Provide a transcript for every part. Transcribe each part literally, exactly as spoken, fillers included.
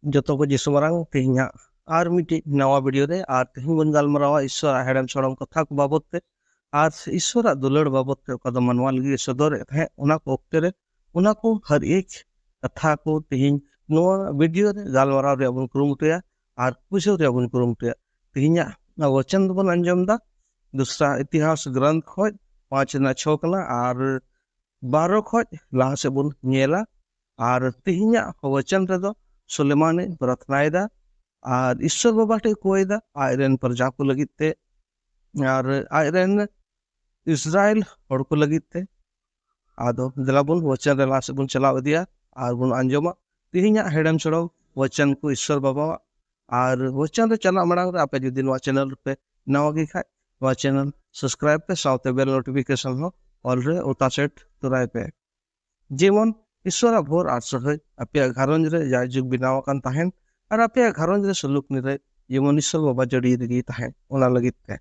ᱡᱚᱛᱚ ᱠᱚ ᱡᱤᱥᱩ ᱢᱟᱨᱟᱝ ᱛᱮᱦᱮᱧᱟᱜ ᱟᱨ ᱢᱤᱫᱴᱤᱡ ᱱᱟᱣᱟ ᱵᱷᱤᱰᱤᱭᱳ ᱨᱮ, ᱟᱨ ᱛᱮᱦᱮᱧ ᱵᱚᱱ ᱜᱟᱞᱢᱟᱨᱟᱣᱟ ᱤᱥᱥᱚᱨᱟᱜ ᱦᱮᱲᱮᱢ ᱥᱚᱲᱚᱢ ᱠᱟᱛᱷᱟ ᱠᱚ ᱵᱟᱵᱚᱛ ᱛᱮ, ᱟᱨ ᱤᱥᱥᱚᱨᱟᱜ ᱫᱩᱞᱟᱹᱲ ᱵᱟᱵᱚᱛ ᱛᱮ ᱚᱠᱟ ᱫᱚ ᱢᱟᱱᱣᱟ ᱞᱟᱹᱜᱤᱫ ᱮ ᱥᱚᱫᱚᱨᱮᱫ ᱛᱟᱦᱮᱸᱫ, ᱚᱱᱟ ᱠᱚ ᱚᱠᱛᱮ ᱨᱮ ᱚᱱᱟ ᱠᱚ ᱦᱟᱨ ᱮᱠ ᱠᱟᱛᱷᱟ ᱠᱚ ᱛᱮᱦᱮᱧ ᱱᱚᱣᱟ ᱵᱷᱤᱰᱤᱭᱳ ᱨᱮ ᱜᱟᱞᱢᱟᱨᱟᱣ ᱨᱮᱭᱟᱜ ᱵᱚᱱ ᱠᱩᱨᱩᱢᱩᱴᱩᱭᱟ ᱟᱨ ᱵᱩᱡᱷᱟᱹᱣ ᱨᱮᱭᱟᱜ ᱵᱚᱱ ᱠᱩᱨᱩᱢᱩᱴᱩᱭᱟ᱾ ᱛᱮᱦᱮᱧᱟᱜ ᱱᱚᱣᱟ ᱵᱚᱪᱚᱱ ᱫᱚᱵᱚᱱ ᱟᱸᱡᱚᱢ ᱮᱫᱟ ᱫᱩᱥᱨᱟ ᱤᱛᱤᱦᱟᱥ ᱜᱨᱚᱱᱛᱷ ᱠᱷᱚᱡ ᱯᱟᱸᱪ ᱨᱮᱱᱟᱜ ᱪᱷᱚ ᱠᱟᱱᱟ, ᱟᱨ ᱵᱟᱨᱚ ᱠᱷᱚᱡ ᱞᱟᱦᱟ ᱥᱮᱫ ᱵᱚᱱ ᱧᱮᱞᱟ᱾ ᱟᱨ ᱛᱮᱦᱮᱧᱟᱜ ᱵᱚᱪᱚᱱ ᱨᱮᱫᱚ ᱥᱩᱞᱮᱢᱟᱱᱮ ᱯᱨᱟᱨᱛᱷᱱᱟᱭᱮᱫᱟ ᱟᱨ ᱤᱥᱥᱚᱨ ᱵᱟᱵᱟ ᱴᱷᱮᱱ ᱠᱚᱭᱮᱫᱟ ᱟᱡᱨᱮᱱ ᱯᱨᱚᱡᱟ ᱠᱚ ᱞᱟᱹᱜᱤᱫ ᱛᱮ, ᱟᱨ ᱟᱡᱨᱮᱱ ᱤᱥᱨᱟᱭᱮᱞ ᱦᱚᱲ ᱠᱚ ᱞᱟᱹᱜᱤᱫ ᱛᱮ᱾ ᱟᱫᱚ ᱫᱮᱞᱟ ᱵᱚᱱ ᱵᱚᱪᱚᱱ ᱨᱮ ᱞᱟᱦᱟ ᱥᱮᱫ ᱵᱚᱱ ᱪᱟᱞᱟᱣ ᱤᱫᱤᱭᱟ ᱟᱨ ᱵᱚᱱ ᱟᱸᱡᱚᱢᱟ ᱛᱮᱦᱮᱧᱟᱜ ᱦᱮᱲᱮᱢ ᱥᱚᱲᱚᱢ ᱵᱚᱪᱚᱱ ᱠᱚ ᱤᱥᱥᱚᱨ ᱵᱟᱵᱟᱣᱟᱜ᱾ ᱟᱨ ᱵᱚᱪᱚᱱ ᱨᱮ ᱪᱟᱞᱟᱜ ᱢᱟᱲᱟᱝ ᱨᱮ ᱟᱯᱮ ᱡᱩᱫᱤ ᱱᱚᱣᱟ ᱪᱮᱱᱮᱞ ᱨᱮᱯᱮ ᱱᱟᱣᱟ ᱜᱮ ᱠᱷᱟᱡ, ᱱᱚᱣᱟ ᱪᱮᱱᱮᱞ ᱥᱟᱵᱥᱠᱨᱟᱭᱤᱵ ᱯᱮ, ᱥᱟᱶᱛᱮ ᱵᱮᱞ ᱱᱳᱴᱤᱯᱷᱤᱠᱮᱥᱚᱱ ᱦᱚᱸ ᱚᱞ ᱨᱮ ᱚᱛᱟ ᱥᱮᱴ ᱛᱚᱨᱟᱭ ᱯᱮ᱾ ᱡᱮᱢᱚᱱ ᱤᱥᱥᱚᱨᱟᱜ ᱵᱷᱳᱨ ᱟᱨ ᱥᱚᱦᱚᱡ ᱟᱯᱮᱭᱟᱜ ᱜᱷᱟᱨᱚᱸᱡᱽ ᱨᱮ ᱡᱟᱭᱡᱩᱜᱽ ᱵᱮᱱᱟᱣ ᱟᱠᱟᱱ ᱛᱟᱦᱮᱱ, ᱟᱨ ᱟᱯᱮᱭᱟᱜ ᱜᱷᱟᱨᱚᱸᱡᱽ ᱨᱮ ᱥᱩᱞᱩᱠ ᱱᱤᱨᱟᱹᱭ ᱡᱮᱢᱚᱱ ᱤᱥᱥᱚᱨ ᱵᱟᱵᱟ ᱡᱟᱹᱲᱤ ᱨᱮᱜᱮ ᱛᱟᱦᱮᱱ, ᱚᱱᱟ ᱞᱟᱹᱜᱤᱫ ᱛᱮ᱾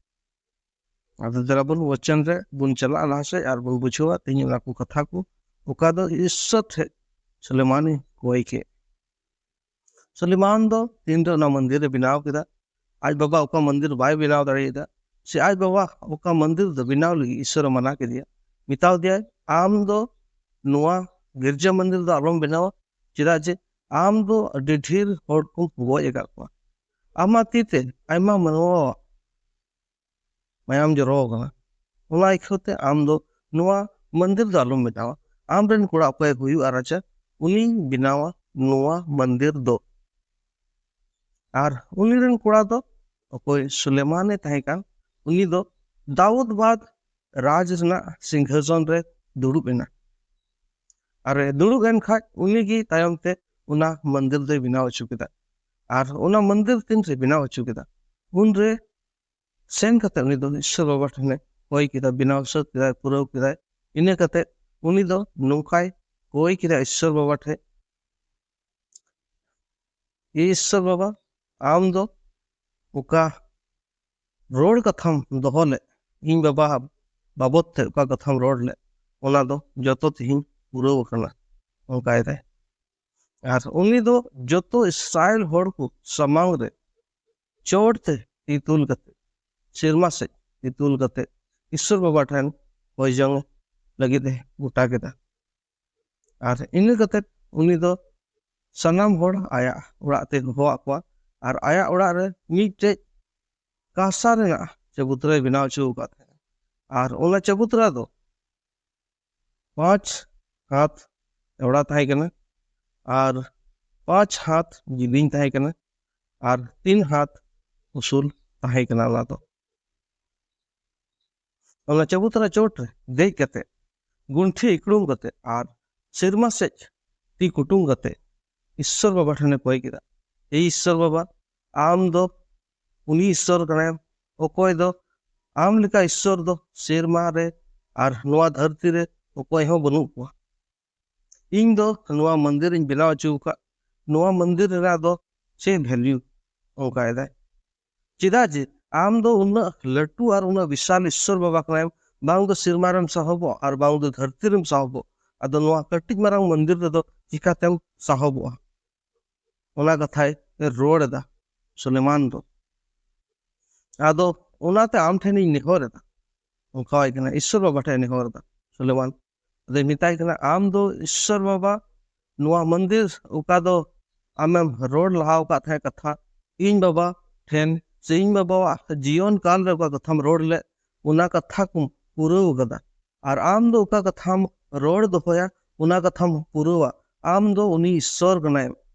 ᱟᱫᱚ ᱫᱮᱞᱟ ᱵᱚᱱ ᱵᱚᱪᱚᱱ ᱨᱮ ᱵᱚᱱ ᱪᱟᱞᱟᱜᱼᱟ ᱞᱟᱦᱟ ᱥᱮᱫ ᱟᱨ ᱵᱚᱱ ᱵᱩᱡᱷᱟᱹᱣᱟ ᱛᱮᱦᱮᱧ ᱚᱱᱟ ᱠᱚ ᱠᱟᱛᱷᱟ ᱠᱚ, ᱚᱠᱟ ᱫᱚ ᱤᱥᱥᱚᱨ ᱴᱷᱮᱡ ᱥᱩᱞᱮᱢᱟᱱᱮ ᱠᱚᱭ ᱠᱮᱫ᱾ ᱥᱩᱞᱮᱢᱟᱱ ᱫᱚ ᱛᱤᱱᱨᱮ ᱚᱱᱟ ᱢᱚᱱᱫᱤᱨ ᱮ ᱵᱮᱱᱟᱣ ᱠᱮᱫᱟ, ᱟᱡ ᱵᱟᱵᱟ ᱚᱠᱟ ᱢᱚᱱᱫᱤᱨ ᱵᱟᱭ ᱵᱮᱱᱟᱣ ᱫᱟᱲᱮᱭᱟᱫᱟ, ᱥᱮ ᱟᱡ ᱵᱟᱵᱟ ᱚᱠᱟ ᱢᱚᱱᱫᱤᱨ ᱫᱚ ᱵᱮᱱᱟᱣ ᱞᱟᱹᱜᱤᱫ ᱤᱥᱥᱚᱨᱮ ᱢᱟᱱᱟ ᱠᱮᱫᱮᱭᱟ, ᱢᱮᱛᱟᱣ ᱫᱮᱭᱟᱭ, "ᱟᱢ ᱫᱚ ᱱᱚᱣᱟ ᱜᱤᱨᱡᱟᱹ ᱢᱚᱱᱫᱤᱨ ᱫᱚ ᱟᱞᱚᱢ ᱵᱮᱱᱟᱣᱟ, ᱪᱮᱫᱟᱜ ᱡᱮ ᱟᱢ ᱫᱚ ᱟᱹᱰᱤ ᱰᱷᱮᱨ ᱦᱚᱲ ᱠᱚᱢ ᱜᱚᱡ ᱟᱠᱟᱫ ᱠᱚᱣᱟ, ᱟᱢᱟᱜ ᱛᱤ ᱛᱮ ᱟᱭᱢᱟ ᱢᱟᱱᱣᱟᱣᱟᱜ ᱢᱟᱭᱟᱢ ᱡᱚᱨᱚ ᱟᱠᱟᱱᱟ, ᱚᱱᱟ ᱤᱠᱷᱟᱹᱛᱮ ᱟᱢ ᱫᱚ ᱱᱚᱣᱟ ᱢᱚᱱᱫᱤᱨ ᱫᱚ ᱟᱞᱚᱢ ᱵᱮᱱᱟᱣᱟ, ᱟᱢ ᱨᱮᱱ ᱠᱚᱲᱟ ᱚᱠᱚᱭ ᱦᱩᱭᱩᱜᱼᱟ ᱨᱟᱡᱟ, ᱩᱱᱤ ᱵᱮᱱᱟᱣᱟ ᱱᱚᱣᱟ ᱢᱚᱱᱫᱤᱨ ᱫᱚ᱾" ᱟᱨ ᱩᱱᱤ ᱨᱮᱱ ᱠᱚᱲᱟ ᱫᱚ ᱚᱠᱚᱭ ᱥᱩᱞᱮᱢᱟᱱᱮ ᱛᱟᱦᱮᱸ ᱠᱟᱱ, ᱩᱱᱤ ᱫᱚ ᱫᱟᱣᱩᱫ ᱵᱟᱫ ᱨᱟᱡᱽ ᱨᱮᱱᱟᱜ ᱥᱤᱝᱦᱟᱥᱚᱱ ᱨᱮ ᱫᱩᱲᱩᱵ ᱮᱱᱟ᱾ ᱟᱨ ᱮ ᱫᱩᱲᱩᱵ ᱮᱱ ᱠᱷᱟᱡ ᱩᱱᱤ ᱜᱮ ᱛᱟᱭᱚᱢ ᱛᱮ ᱚᱱᱟ ᱢᱚᱱᱫᱤᱨ ᱫᱚᱭ ᱵᱮᱱᱟᱣ ᱦᱚᱪᱚ ᱠᱮᱫᱟ᱾ ᱟᱨ ᱚᱱᱟ ᱢᱚᱱᱫᱤᱨ ᱛᱤᱱ ᱨᱮ ᱵᱮᱱᱟᱣ ᱦᱚᱪᱚ ᱠᱮᱫᱟ, ᱩᱱ ᱨᱮ ᱥᱮᱱ ᱠᱟᱛᱮ ᱩᱱᱤ ᱫᱚ ᱤᱥᱥᱚᱨ ᱵᱟᱵᱟ ᱴᱷᱮᱱᱮ ᱠᱚᱭ ᱠᱮᱫᱟ, ᱵᱮᱱᱟᱣ ᱥᱟᱹᱛ ᱠᱮᱫᱟᱭ, ᱯᱩᱨᱟᱹᱣ ᱠᱮᱫᱟᱭ᱾ ᱤᱱᱟᱹ ᱠᱟᱛᱮ ᱩᱱᱤ ᱫᱚ ᱱᱚᱝᱠᱟᱭ ᱠᱚᱭ ᱠᱮᱫᱟ ᱤᱥᱥᱚᱨ ᱵᱟᱵᱟ ᱴᱷᱮᱱ, "ᱮ ᱤᱥᱥᱚᱨ ᱵᱟᱵᱟ, ᱟᱢ ᱫᱚ ᱚᱠᱟ ᱨᱚᱲ ᱠᱟᱛᱷᱟᱢ ᱫᱚᱦᱚ ᱞᱮᱫ, ᱤᱧ ᱵᱟᱵᱟ ᱵᱟᱵᱚᱛ ᱛᱮ ᱚᱠᱟ ᱠᱟᱛᱷᱟᱢ ᱨᱚᱲ ᱞᱮᱫ, ᱚᱱᱟ ᱫᱚ ᱡᱚᱛᱚ ᱛᱮᱦᱮᱧ ᱯᱩᱨᱟᱹᱣ ᱟᱠᱟᱱᱟ", ᱚᱱᱠᱟᱭ ᱫᱟᱭ᱾ ᱟᱨ ᱩᱱᱤ ᱫᱚ ᱡᱚᱛᱚ ᱤᱥᱨᱟᱭᱮᱞ ᱦᱚᱲ ᱠᱚ ᱥᱟᱢᱟᱝ ᱨᱮ ᱪᱚᱴ ᱛᱮ ᱛᱤ ᱛᱩᱞ ᱠᱟᱛᱮ, ᱥᱮᱨᱢᱟ ᱥᱮᱫ ᱛᱤ ᱛᱩᱞ ᱠᱟᱛᱮ, ᱤᱥᱥᱚᱨ ᱵᱟᱵᱟ ᱴᱷᱮᱱ ᱠᱚᱭ ᱡᱚᱝ ᱞᱟᱹᱜᱤᱫ ᱮ ᱜᱚᱴᱟ ᱠᱮᱫᱟ᱾ ᱟᱨ ᱤᱱᱟᱹ ᱠᱟᱛᱮ ᱩᱱᱤ ᱫᱚ ᱥᱟᱱᱟᱢ ᱦᱚᱲ ᱟᱭᱟᱜ ᱚᱲᱟᱜ ᱛᱮ ᱦᱚᱦᱚᱣᱟᱫ ᱠᱚᱣᱟ᱾ ᱟᱨ ᱟᱭᱟᱜ ᱚᱲᱟᱜ ᱨᱮ ᱢᱤᱫᱴᱮᱡ ᱠᱟᱸᱥᱟ ᱨᱮᱱᱟᱜ ᱪᱟᱵᱩᱛᱨᱟᱹᱭ ᱵᱮᱱᱟᱣ ᱦᱚᱪᱚ ᱟᱠᱟᱫ ᱛᱟᱦᱮᱸᱱᱟ᱾ ᱟᱨ ᱚᱱᱟ ᱪᱟᱵᱩᱛᱨᱟ ᱫᱚ ᱯᱟᱸᱪ ᱦᱟᱛ ᱪᱚᱣᱲᱟ ᱛᱟᱦᱮᱸ ᱠᱟᱱᱟ, ᱟᱨ ᱯᱟᱸᱪ ᱦᱟᱛ ᱡᱤᱞᱤᱧ ᱛᱟᱦᱮᱸ ᱠᱟᱱᱟ, ᱟᱨ ᱛᱤᱱ ᱦᱟᱛ ᱩᱥᱩᱞ ᱛᱟᱦᱮᱸ ᱠᱟᱱᱟ᱾ ᱚᱱᱟ ᱫᱚ, ᱚᱱᱟ ᱪᱟᱵᱩᱛᱨᱟ ᱪᱚᱴ ᱨᱮ ᱫᱮᱡ ᱠᱟᱛᱮ, ᱜᱩᱱᱴᱷᱤ ᱤᱠᱲᱩᱢ ᱠᱟᱛᱮ ᱟᱨ ᱥᱮᱨᱢᱟ ᱥᱮᱫ ᱛᱤ ᱠᱩᱴᱩᱢ ᱠᱟᱛᱮ ᱤᱥᱥᱚᱨ ᱵᱟᱵᱟ ᱴᱷᱮᱱᱮ ᱠᱚᱭ ᱠᱮᱫᱟ, "ᱮᱭ ᱤᱥᱥᱚᱨ ᱵᱟᱵᱟ, ᱟᱢ ᱫᱚ ᱩᱱᱤ ᱤᱥᱥᱚᱨ ᱠᱟᱱᱟᱭ, ᱚᱠᱚᱭ ᱫᱚ ᱟᱢ ᱞᱮᱠᱟ ᱤᱥᱥᱚᱨ ᱫᱚ ᱥᱮᱨᱢᱟ ᱨᱮ ᱟᱨ ᱱᱚᱣᱟ ᱫᱷᱟᱹᱨᱛᱤ ᱨᱮ ᱚᱠᱚᱭ ᱦᱚᱸ ᱵᱟᱹᱱᱩᱜ ᱠᱚᱣᱟ᱾ ᱤᱧ ᱫᱚ ᱱᱚᱣᱟ ᱢᱚᱱᱫᱤᱨ ᱤᱧ ᱵᱮᱱᱟᱣ ᱦᱚᱪᱚ ᱟᱠᱟᱫ, ᱱᱚᱣᱟ ᱢᱚᱱᱫᱤᱨ ᱨᱮᱱᱟᱜ ᱫᱚ ᱪᱮᱫ ᱵᱷᱮᱞᱤᱭᱩ?" ᱚᱱᱠᱟᱭᱮᱫᱟᱭ᱾ ᱪᱮᱫᱟᱜ ᱡᱮ ᱟᱢ ᱫᱚ ᱩᱱᱟᱹᱜ ᱞᱟᱹᱴᱩ ᱟᱨ ᱩᱱᱟᱹᱜ ᱵᱤᱥᱟᱞ ᱤᱥᱥᱚᱨ ᱵᱟᱵᱟ ᱠᱟᱱᱟᱭ, ᱵᱟᱝ ᱫᱚ ᱥᱮᱨᱢᱟ ᱨᱮᱢ ᱥᱟᱦᱚᱵᱚᱜ ᱟᱨ ᱵᱟᱝ ᱫᱚ ᱫᱷᱟᱹᱨᱛᱤ ᱨᱮᱢ ᱥᱟᱦᱚᱵᱚᱜ, ᱟᱫᱚ ᱱᱚᱣᱟ ᱠᱟᱹᱴᱤᱡ ᱢᱟᱨᱟᱝ ᱢᱚᱱᱫᱤᱨ ᱨᱮᱫᱚ ᱪᱤᱠᱟᱛᱮᱢ ᱥᱟᱦᱚᱵᱚᱜᱼᱟ? ᱚᱱᱟ ᱠᱟᱛᱷᱟᱭ ᱨᱚᱲ ᱮᱫᱟ ᱥᱩᱞᱮᱢᱟᱱ ᱫᱚ᱾ ᱟᱫᱚ ᱚᱱᱟᱛᱮ ᱟᱢ ᱴᱷᱮᱱᱤᱧ ᱱᱮᱦᱚᱨ ᱮᱫᱟ, ᱚᱱᱠᱟᱣᱟᱭ ᱠᱟᱱᱟ, ᱤᱥᱥᱚᱨ ᱵᱟᱵᱟ ᱴᱷᱮᱱ ᱱᱮᱦᱚᱨ ᱮᱫᱟ ᱥᱩᱞᱮᱢᱟᱱ᱾ ᱟᱫᱚᱭ ᱢᱮᱛᱟᱭ ᱠᱟᱱᱟ, "ᱟᱢ ᱫᱚ ᱤᱥᱥᱚᱨ ᱵᱟᱵᱟ, ᱱᱚᱣᱟ ᱢᱚᱱᱫᱤᱨ ᱚᱠᱟ ᱫᱚ ᱟᱢᱮᱢ ᱨᱚᱲ ᱞᱟᱦᱟ ᱟᱠᱟᱫ ᱛᱟᱦᱮᱸ ᱠᱟᱛᱷᱟ, ᱤᱧ ᱵᱟᱵᱟ ᱴᱷᱮᱱ ᱥᱮ ᱤᱧ ᱵᱟᱵᱟᱣᱟᱜ ᱡᱤᱭᱚᱱ ᱠᱟᱞ ᱨᱮ ᱚᱠᱟ ᱠᱟᱛᱷᱟᱢ ᱨᱚᱲ ᱞᱮᱫ, ᱚᱱᱟ ᱠᱟᱛᱷᱟ ᱠᱚᱢ ᱯᱩᱨᱟᱹᱣ ᱟᱠᱟᱫᱟ᱾ ᱟᱨ ᱟᱢ ᱫᱚ ᱚᱠᱟ ᱠᱟᱛᱷᱟᱢ ᱨᱚᱲ ᱫᱚᱦᱚᱭᱟ, ᱚᱱᱟ ᱠᱟᱛᱷᱟᱢ ᱯᱩᱨᱟᱹᱣᱟ᱾ ᱟᱢ ᱫᱚ ᱩᱱᱤ ᱤᱥᱥᱚᱨ ᱠᱟᱱᱟᱭ᱾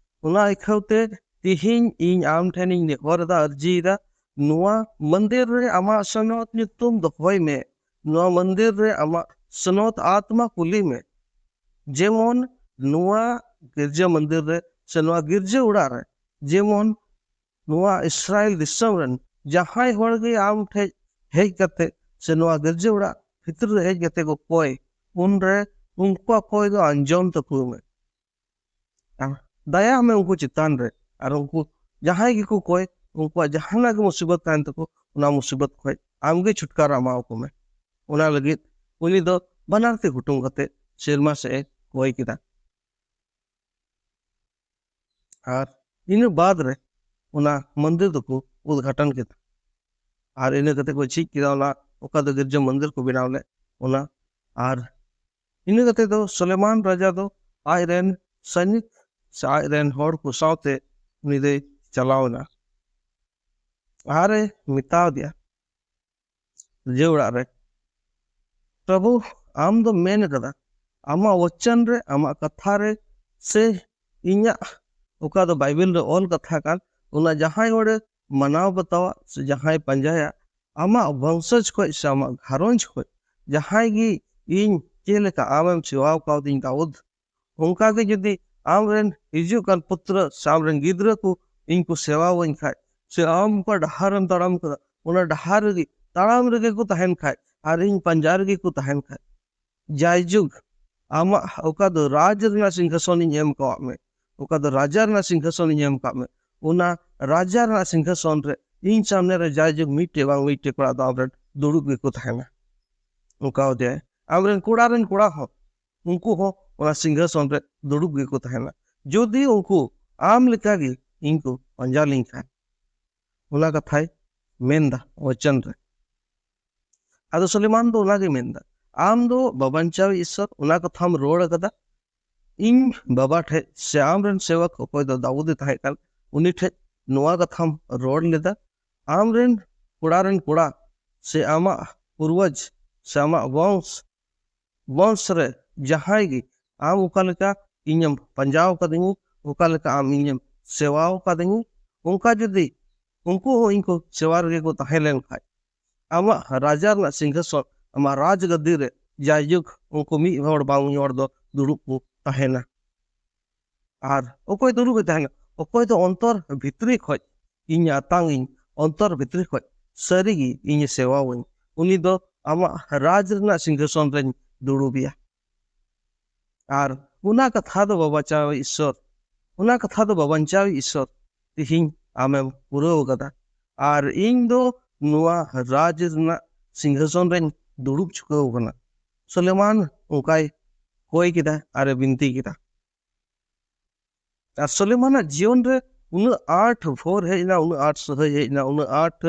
ᱚᱱᱟ ᱤᱠᱷᱟᱹᱣ ᱛᱮ ᱛᱤᱦᱤᱧ ᱤᱧ ᱟᱢ ᱴᱷᱮᱱᱤᱧ ᱱᱮᱦᱚᱨ ᱮᱫᱟ, ᱟᱹᱨᱡᱤᱭᱮᱫᱟ, ᱱᱚᱣᱟ ᱢᱚᱱᱫᱤᱨ ᱨᱮ ᱟᱢᱟᱜ ᱥᱚᱱᱚᱛ ᱧᱩᱛᱩᱢ ᱫᱚᱦᱚᱭ ᱢᱮ᱾ ᱱᱚᱣᱟ ᱢᱚᱱᱫᱤᱨ ᱨᱮ ᱟᱢᱟᱜ ᱥᱚᱱᱚᱛ ᱟᱛᱢᱟ ᱠᱩᱞᱤ ᱢᱮ᱾ ᱡᱮᱢᱚᱱ ᱱᱚᱣᱟ ᱜᱤᱨᱡᱟᱹ ᱢᱚᱱᱫᱤᱨ ᱨᱮ ᱥᱮ ᱱᱚᱣᱟ ᱜᱤᱨᱡᱟᱹ ᱚᱲᱟᱜ ᱨᱮ, ᱡᱮᱢᱚᱱ ᱱᱚᱣᱟ ᱤᱥᱨᱟᱭᱮᱞ ᱫᱤᱥᱚᱢ ᱨᱮᱱ ᱡᱟᱦᱟᱸᱭ ᱦᱚᱲ ᱜᱮ ᱟᱢ ᱴᱷᱮᱡ ᱦᱮᱡ ᱠᱟᱛᱮ ᱥᱮ ᱱᱚᱣᱟ ᱜᱤᱨᱡᱟᱹ ᱚᱲᱟᱜ ᱵᱷᱤᱛᱨᱤ ᱨᱮ ᱦᱮᱡ ᱠᱟᱛᱮ ᱠᱚ ᱠᱚᱭ, ᱩᱱᱨᱮ ᱩᱱᱠᱩᱣᱟᱜ ᱠᱚᱭ ᱫᱚ ᱟᱸᱡᱚᱢ ᱛᱟᱠᱚ ᱢᱮ᱾ ᱟᱨ ᱫᱟᱭᱟᱜ ᱢᱮ ᱩᱱᱠᱩ ᱪᱮᱛᱟᱱ ᱨᱮ, ᱟᱨ ᱩᱱᱠᱩ ᱡᱟᱦᱟᱸᱭ ᱜᱮᱠᱚ ᱠᱚᱭ, ᱩᱱᱠᱩᱣᱟᱜ ᱡᱟᱦᱟᱱᱟᱜ ᱜᱮ ᱢᱩᱥᱤᱵᱚᱛ ᱛᱟᱦᱮᱱ ᱛᱟᱠᱚ, ᱚᱱᱟ ᱢᱩᱥᱤᱵᱚᱛ ᱠᱷᱚᱡ ᱟᱢᱜᱮ ᱪᱷᱩᱴᱠᱟᱨᱟ ᱮᱢᱟᱣᱟᱠᱚ ᱢᱮ᱾ ᱚᱱᱟ ᱞᱟᱹᱜᱤᱫ ᱩᱱᱤ ᱫᱚ ᱵᱟᱱᱟᱨ ᱛᱤ ᱠᱩᱴᱩᱢ ᱠᱟᱛᱮ ᱥᱮᱨᱢᱟ ᱥᱮᱫ ᱮ ᱠᱚᱭ ᱠᱮᱫᱟ᱾ ᱟᱨ ᱤᱱᱟᱹ ᱵᱟᱫᱽ ᱨᱮ ᱚᱱᱟ ᱢᱚᱱᱫᱤᱨ ᱫᱚᱠᱚ ᱩᱫᱽᱜᱷᱟᱴᱚᱱ ᱠᱮᱫᱟ᱾ ᱟᱨ ᱤᱱᱟᱹ ᱠᱟᱛᱮ ᱠᱚ ᱡᱷᱤᱡ ᱠᱮᱫᱟ ᱚᱱᱟ, ᱚᱠᱟ ᱫᱚ ᱜᱤᱨᱡᱟᱹ ᱢᱚᱱᱫᱤᱨ ᱠᱚ ᱵᱮᱱᱟᱣ ᱞᱮᱫ ᱚᱱᱟ᱾ ᱟᱨ ᱤᱱᱟᱹ ᱠᱟᱛᱮ ᱫᱚ ᱥᱩᱞᱮᱢᱟᱱ ᱨᱟᱡᱟ ᱫᱚ ᱟᱡ ᱨᱮᱱ ᱥᱚᱭᱱᱤᱠ ᱥᱮ ᱟᱡ ᱨᱮᱱ ᱦᱚᱲ ᱠᱚ ᱥᱟᱶᱛᱮ ᱩᱱᱤ ᱫᱚᱭ ᱪᱟᱞᱟᱣ ᱮᱱᱟ᱾ ᱟᱨᱮ ᱢᱮᱛᱟᱣ ᱫᱮᱭᱟ ᱨᱟᱡᱟ ᱚᱲᱟᱜ ᱨᱮ, "ᱯᱨᱚᱵᱷᱩ, ᱟᱢ ᱫᱚ ᱢᱮᱱ ᱠᱟᱫᱟ, ᱟᱢᱟᱜ ᱣᱚᱪᱚᱱ ᱨᱮ, ᱟᱢᱟᱜ ᱠᱟᱛᱷᱟ ᱨᱮ, ᱥᱮ ᱤᱧᱟᱜ ᱚᱠᱟ ᱫᱚ ᱵᱟᱭᱵᱮᱞ ᱨᱮ ᱚᱞ ᱠᱟᱛᱷᱟ ᱠᱟᱱ, ᱚᱱᱟ ᱡᱟᱦᱟᱸᱭ ᱦᱚᱲᱮ ᱢᱟᱱᱟᱣ ᱵᱟᱛᱟᱣᱟ ᱥᱮ ᱡᱟᱦᱟᱸᱭ ᱯᱟᱸᱡᱟᱭᱟ, ᱟᱢᱟᱜ ᱵᱚᱝᱥᱚᱡᱽ ᱠᱷᱚᱡ ᱥᱮ ᱟᱢᱟᱜ ᱜᱷᱟᱨᱚᱸᱡᱽ ᱠᱷᱚᱡ ᱡᱟᱦᱟᱸᱭ ᱜᱮ ᱤᱧ ᱪᱮᱫ ᱞᱮᱠᱟ ᱟᱢᱮᱢ ᱥᱮᱣᱟᱣ ᱠᱟᱣᱫᱤᱧ ᱫᱟᱣᱩᱫ, ᱚᱱᱠᱟ ᱜᱮ ᱡᱩᱫᱤ ᱟᱢ ᱨᱮᱱ ᱦᱤᱡᱩᱜ ᱠᱟᱱ ᱯᱩᱛᱨᱚ ᱥᱮ ᱟᱢ ᱨᱮᱱ ᱜᱤᱫᱽᱨᱟᱹ ᱠᱚ ᱤᱧ ᱠᱚ ᱥᱮᱣᱟᱣᱟᱹᱧ ᱠᱷᱟᱡ, ᱥᱮ ᱟᱢ ᱚᱠᱟ ᱰᱟᱦᱟᱨᱮᱢ ᱛᱟᱲᱟᱢ ᱠᱟᱫᱟ, ᱚᱱᱟ ᱰᱟᱦᱟᱨ ᱨᱮᱜᱮ ᱛᱟᱲᱟᱢ ᱨᱮᱜᱮ ᱠᱚ ᱛᱟᱦᱮᱱ ᱠᱷᱟᱡ ᱟᱨ ᱤᱧ ᱯᱟᱸᱡᱟ ᱨᱮᱜᱮ ᱠᱚ ᱛᱟᱦᱮᱱ ᱠᱷᱟᱡ, ᱡᱟᱭᱡᱩᱜᱽ ᱟᱢᱟᱜ ᱚᱠᱟ ᱫᱚ ᱨᱟᱡᱽ ᱨᱮᱱᱟᱜ ᱥᱤᱝᱦᱟᱥᱚᱱ ᱤᱧ ᱮᱢ ᱠᱟᱣᱟᱫ ᱢᱮ, ᱚᱠᱟ ᱫᱚ ᱨᱟᱡᱟ ᱨᱮᱱᱟᱜ ᱥᱤᱝᱦᱟᱥᱚᱱ ᱤᱧ ᱮᱢ ᱠᱟᱣᱟᱫ ᱢᱮ, ᱚᱱᱟ ᱨᱟᱡᱟ ᱨᱮᱱᱟᱜ ᱥᱤᱝᱦᱟᱥᱚᱱ ᱨᱮ ᱤᱧ ᱥᱟᱢᱱᱮ ᱨᱮ ᱡᱟᱭᱡᱩᱜᱽ ᱢᱤᱫᱴᱮᱡ ᱵᱟᱝ ᱢᱤᱫᱴᱮᱡ ᱠᱚᱲᱟ ᱫᱚ ᱟᱢ ᱨᱮᱱ ᱫᱩᱲᱩᱵ ᱜᱮᱠᱚ ᱛᱟᱦᱮᱱᱟ᱾ ᱚᱱᱠᱟ ᱟᱫᱮᱭᱟᱭ᱾ ᱟᱢ ᱨᱮᱱ ᱠᱚᱲᱟ ᱨᱮᱱ ᱠᱚᱲᱟ ᱦᱚᱸ, ᱩᱱᱠᱩ ᱦᱚᱸ ᱚᱱᱟ ᱥᱤᱝᱦᱟᱥᱚᱱ ᱨᱮ ᱫᱩᱲᱩᱵ ᱜᱮᱠᱚ ᱛᱟᱦᱮᱱᱟ, ᱡᱩᱫᱤ ᱩᱱᱠᱩ ᱟᱢ ᱞᱮᱠᱟᱜᱮ ᱤᱧ ᱠᱚ ᱯᱟᱸᱡᱟ ᱞᱤᱧ ᱠᱷᱟᱱ᱾ ᱚᱱᱟ ᱠᱟᱛᱷᱟᱭ ᱢᱮᱱᱫᱟ ᱣᱚᱪᱚᱱ ᱨᱮ᱾ ᱟᱫᱚ ᱥᱩᱞᱮᱢᱟᱱ ᱫᱚ ᱚᱱᱟᱜᱮ ᱢᱮᱱᱫᱟ, "ᱟᱢ ᱫᱚ ᱵᱟᱵᱟᱧᱪᱟᱣᱤᱡ ᱤᱥᱥᱚᱨ, ᱚᱱᱟ ᱠᱟᱛᱷᱟᱢ ᱨᱚᱲ ᱟᱠᱟᱫᱟ, ᱤᱧ ᱵᱟᱵᱟ ᱴᱷᱮᱡ ᱥᱮ ᱟᱢ ᱨᱮᱱ ᱥᱮᱣᱚᱠ ᱚᱠᱚᱭ ᱫᱚ ᱫᱟᱣᱩᱫ ᱮ ᱛᱟᱦᱮᱸ ᱠᱟᱱ, ᱩᱱᱤ ᱴᱷᱮᱡ ᱱᱚᱣᱟ ᱠᱟᱛᱷᱟᱢ ᱨᱚᱲ ᱞᱮᱫᱟ, ᱟᱢ ᱨᱮᱱ ᱠᱚᱲᱟ ᱨᱮᱱ ᱠᱚᱲᱟ ᱥᱮ ᱟᱢᱟᱜ ᱯᱩᱨᱣᱟᱡᱽ ᱥᱮ ᱟᱢᱟᱜ ᱵᱚᱝᱥ ᱵᱚᱝᱥ ᱨᱮ ᱡᱟᱦᱟᱸᱭ ᱜᱮ ᱟᱢ ᱚᱠᱟ ᱞᱮᱠᱟ ᱤᱧᱮᱢ ᱯᱟᱸᱡᱟᱣ ᱠᱟᱫᱤᱧᱟ, ᱚᱠᱟ ᱞᱮᱠᱟ ᱟᱢ ᱤᱧᱮᱢ ᱥᱮᱣᱟᱣ ᱠᱟᱫᱤᱧᱟ, ᱚᱱᱠᱟ ᱡᱩᱫᱤ ᱩᱱᱠᱩ ᱦᱚᱸ ᱤᱧ ᱠᱚ ᱥᱮᱣᱟ ᱨᱮᱜᱮ ᱠᱚ ᱛᱟᱦᱮᱸ ᱞᱮᱱ ᱠᱷᱟᱡ, ᱟᱢᱟᱜ ᱨᱟᱡᱟ ᱨᱮᱱᱟᱜ ᱥᱤᱝᱦᱟᱥᱚᱱ, ᱟᱢᱟᱜ ᱨᱟᱡᱽ ᱜᱟᱹᱫᱤ ᱨᱮ ᱡᱟᱭᱡᱩᱜᱽ ᱩᱱᱠᱩ ᱢᱤᱫ ᱦᱚᱲ ᱵᱟᱝ ᱢᱤᱫ ᱦᱚᱲ ᱫᱚ ᱫᱩᱲᱩᱵ ᱠᱚ ᱛᱟᱦᱮᱱᱟ᱾ ᱟᱨ ᱚᱠᱚᱭ ᱫᱩᱲᱩᱵ ᱮ ᱛᱟᱦᱮᱱᱟ? ᱚᱠᱚᱭ ᱫᱚ ᱚᱱᱛᱚᱨ ᱵᱷᱤᱛᱨᱤ ᱠᱷᱚᱡ ᱤᱧ ᱟᱛᱟᱝ ᱤᱧ, ᱚᱱᱛᱚᱨ ᱵᱷᱤᱛᱨᱤ ᱠᱷᱚᱡ ᱥᱟᱹᱨᱤᱜᱮ ᱤᱧᱮ ᱥᱮᱣᱟᱣᱟᱹᱧ, ᱩᱱᱤ ᱫᱚ ᱟᱢᱟᱜ ᱨᱟᱡᱽ ᱨᱮᱱᱟᱜ ᱥᱤᱝᱦᱟᱥᱚᱱ ᱨᱮᱧ ᱫᱩᱲᱩᱵᱮᱭᱟ᱾" ᱟᱨ ᱚᱱᱟ ᱠᱟᱛᱷᱟ ᱫᱚ ᱵᱟᱵᱟᱧᱪᱟᱣᱤᱡ ᱤᱥᱥᱚᱨ, ᱚᱱᱟ ᱠᱟᱛᱷᱟ ᱫᱚ ᱵᱟᱵᱟᱧᱪᱟᱣᱤᱡ ᱤᱥᱥᱚᱨ, ᱛᱮᱦᱮᱧ ᱟᱢᱮᱢ ᱯᱩᱨᱟᱹᱣ ᱠᱟᱫᱟ᱾ ᱟᱨ ᱤᱧ ᱫᱚ ᱱᱚᱣᱟ ᱨᱟᱡᱽ ᱨᱮᱱᱟᱜ ᱥᱤᱝᱦᱟᱥᱚᱱ ᱨᱮᱧ ᱫᱩᱲᱩᱵ ᱪᱩᱠᱟᱹᱣ ᱠᱟᱱᱟ᱾ ᱥᱩᱞᱮᱢᱟᱱ ᱚᱱᱠᱟᱭ ᱠᱚᱭ ᱠᱮᱫᱟ ᱟᱨᱮ ᱵᱤᱱᱛᱤ ᱠᱮᱫᱟ᱾ ᱟᱨ ᱥᱩᱞᱮᱢᱟᱱᱟᱜ ᱡᱤᱭᱚᱱ ᱨᱮ ᱩᱱᱟᱹᱜ ᱟᱸᱴ ᱵᱷᱳᱨ ᱦᱮᱡ ᱮᱱᱟ, ᱩᱱᱟᱹᱜ ᱟᱸᱴ ᱥᱟᱹᱦᱟᱹᱭ ᱦᱮᱡ ᱮᱱᱟ, ᱩᱱᱟᱹᱜ ᱟᱸᱴ